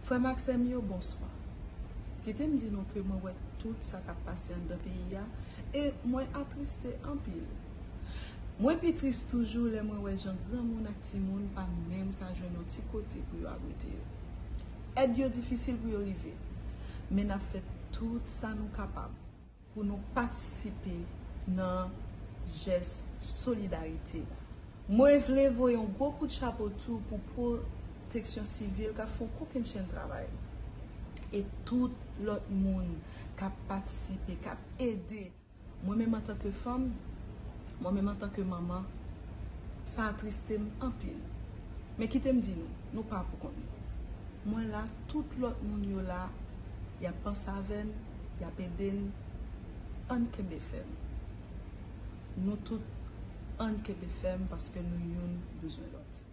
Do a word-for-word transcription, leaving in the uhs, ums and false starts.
Frè m ak sè m yo, bonswa. Kite m di nou ke mwen wè tout sa k ap pase anndan peyi a, e mwen atriste anpil. Mwen pi tris toujou lè mwen wè jan granmoun ak timoun pa menm ka jwenn yon ti kote pou yo abrite yo. Èd yo difisil pou yo rive, men n ap fè tout sa nou kapab pou nou patisipe nan jès solidarite. Mwen vle voye yon gwo kout chapo tou pou Pwoteksyon Sivil k ap fè yon kokennchenn travay, e tout lòt moun k ap patisipe, k ap ede. Mwen menm antanke fanm, mwen menm antanke manman, sa atriste m anpil. Men kite m di nou, nou pa pou kont nou. Mwen la, tout lòt moun yo la, y ap panse avè n, y ap ede n. Ann kenbe fèm. Nou tout, ann kenbe fèm paske nou youn bezwen lòt.